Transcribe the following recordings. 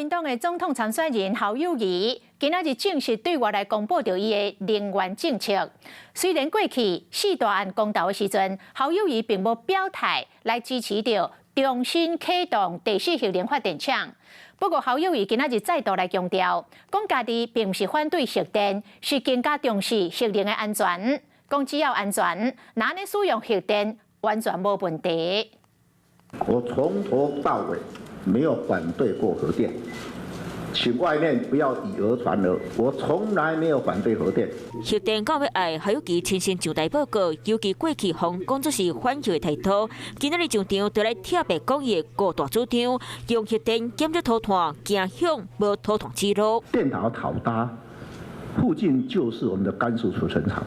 民黨的總統參選人侯友宜，今仔日正式對外來公布著伊的能源政策。雖然過去四大案公投的時陣，侯友宜並無表態來支持著重新啟動第四核能發電廠。不過侯友宜今仔日再度來強調，講家己並毋是反對核電，是更加重視核能的安全。講只要安全，若按呢使用核電完全無問題。我從頭到尾沒有反對過核電，請外面不要以訛傳訛。我從來沒有反對核電。核電到欲愛，侯友宜親身上台報告，尤其過去予人講做是反核的態度，今仔日上場就來拆白講伊的五大主張，用核電減少土炭，走向無土炭之路。電廠桃搭附近就是我們的乾式儲存廠。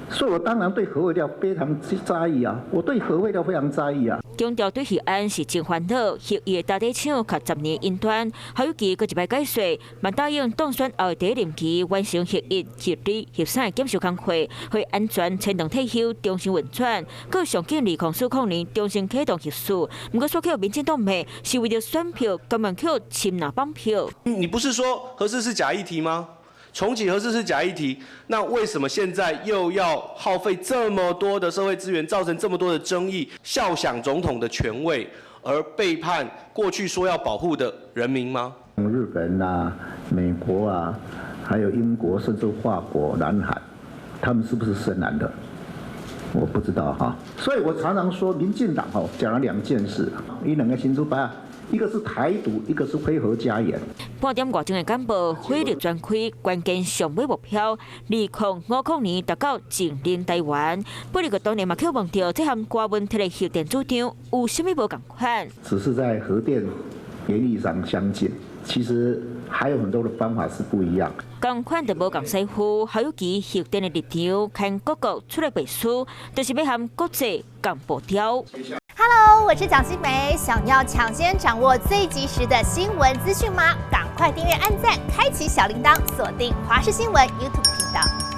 所以我當然對核廢料非常在意啊！我對核廢料非常在意啊！強調對核安是真煩惱，核一的搭底廠較10年延斷，侯友宜閣一擺解說，嘛答應當選後的第一任期完成核一、核二、核三的檢修工課，會安全延長退休，重新運轉。閣上緊2040年重新啟動核四，毋過煞予民進黨罵是為著選票，甘願予沁藍綁票。你不是說核四是假議題嗎？重啟核四是假議題，那為什麼現在又要耗費這麼多的社會資源，造成這麼多的爭議，笑享總統的權位，而背叛過去說要保護的人民嗎？日本啊、美國啊，還有英國，甚至法國、南韓，他們是不是深藍的？我不知道哈。所以我常常說，民進黨吼講了兩件事，伊兩个新主牌。一個是台獨，一個是非核家園。半點外鐘的簡報，火力全開，關鍵上尾目標，2050年達到淨零台灣。不過當年嘛，去問著這項高問題的核電主張有啥物無仝款？只是在核電原理上相近，其實還有很多的方法是不一樣。仝款就無仝師傅，侯友宜核電的立場，牽各國出來背書，就是欲和國際仝步調。 Hello，我是蔣新梅，想要搶先掌握最及時的新聞資訊嗎？趕快訂閱、按讚、開啟小鈴鐺，鎖定華視新聞 YouTube 頻道。